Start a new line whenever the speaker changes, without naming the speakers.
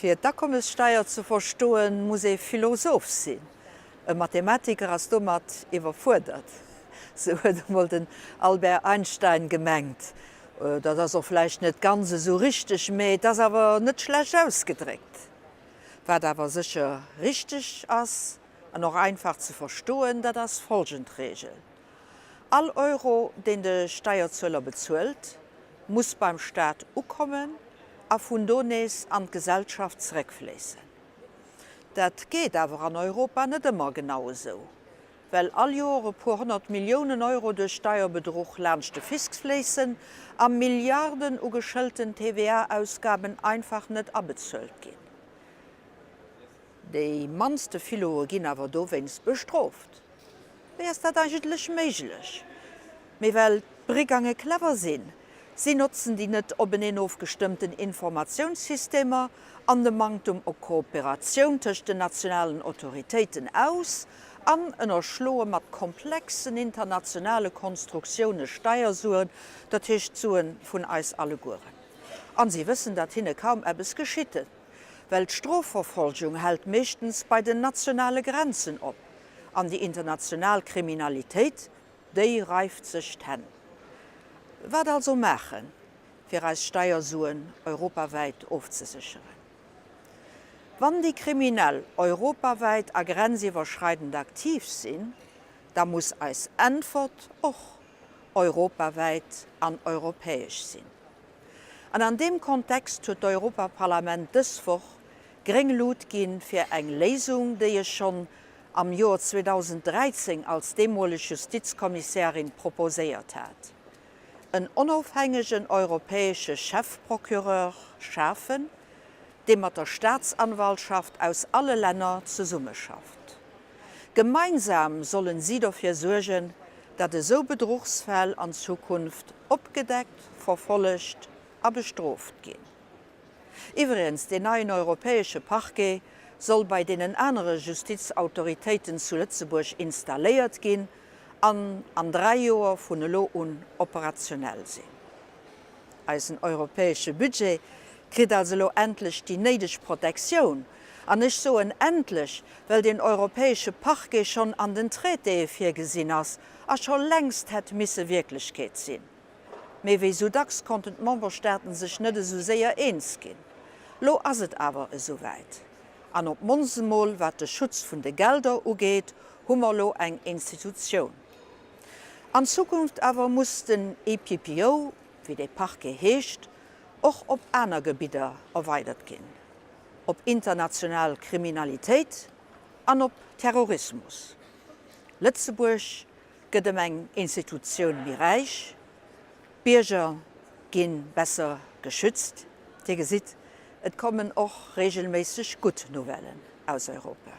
Fir d'Akommessteier ze verstoen, muss ee Philosoph sinn. E Mathematiker ass domat iwwerfuerdert, sou huet emol den Albert Einstein gemengt. Dat ass och vläicht net ganz esou richteg, mee et ass awer net schlecht ausgedréckt. Wat awer sécher richteg ass an och einfach ze verstoen, dat ass folgend Reegel, All Euro, deen de Steierzueler bezuelt, muss beim Staat ukommen a vun do nees an d'Gesellschaft zeréckfléissen. Dat geet awer an Europa net ëmmer genau esou, well all Joer e puer 100 Milliounen Euro duerch Steierbedruch laanscht de Fisc fléissen a Milliarden u geschëlten TVA-Ausgaben einfach net abezuelt ginn. Déi mannste Filoe ginn awer dowéinst bestrooft. Wéi ass dat eigentlech méiglech? Mee well d'Brigange clever sinn, si notzen déi net openeen ofgestëmmten Informatiounssystemer an de Manktum u Kooperatioun tëscht den nationalen Autoritéiten aus an ënnerschloe mat komplexen internationale Konstruktioune Steiersuen, dat heescht d'Sue vun eis allegueren. An si wëssen, datt hinne kaum eppes geschitt, well d'Strofverfolgung hält meeschtens bei den nationale Grenzen op. An déi international Kriminalitéit, déi reift sech d'Hänn. Wat also maachen, fir eis Steiersuen europawäit ofzesécheren? Wann déi Kriminell europawäit a grenziwwerschreidend aktiv sinn, da muss eis Äntwert och europawäit an europäesch sinn. An an deem Kontext huet d'Europaparlament dës Woch gréng Lut gi fir eng Léisung, déi ech schonn am Joer 2013 als deemoleg Justizkommissärin proposéiert hat, en onofhängegen europäesche Chefprocureur schafen, dee mat der Staatsanwaltschaft aus alle Länner zesummeschafft. Gemeinsam sollen si dofir suergen, datt esou Bedruchsfäll an Zukunft opgedeckt, verfollegt a bestrooft ginn. Iwwregens, deen neien europäesche Parquet soll bei deenen anere Justizautoritéiten zu Lëtzebuerg installéiert ginn an an 3 Joer vun elo un operationell sinn. Eisen europäesche Budget kritt also elo endlech déi néideg Protektioun. An ech soen endlech, well deen europäesche Parquet schonn an den Traitéë virgesinn ass a scho längst hätt misse Wierklechkeet sinn. Mee wéi sou dacks konnten d'Memberstaaten sech net esou séier eens ginn. Lo ass et awer esouwäit. An op d'mannst emol wat de Schutz vun de Gelder ugeet, hu mer elo eng Institutioun. An Zukunft awer muss den EPPO, wéi dee Parquet heescht, och op aner Gebidder erweidert ginn, op international Kriminalitéit an op Terrorismus. Lëtzebuerg gëtt ëm eng Institutioun méi räich, d'Bierger gi besser geschützt. Dir gesitt, et kommen och reegelméisseg gutt Nouvellen aus Europa.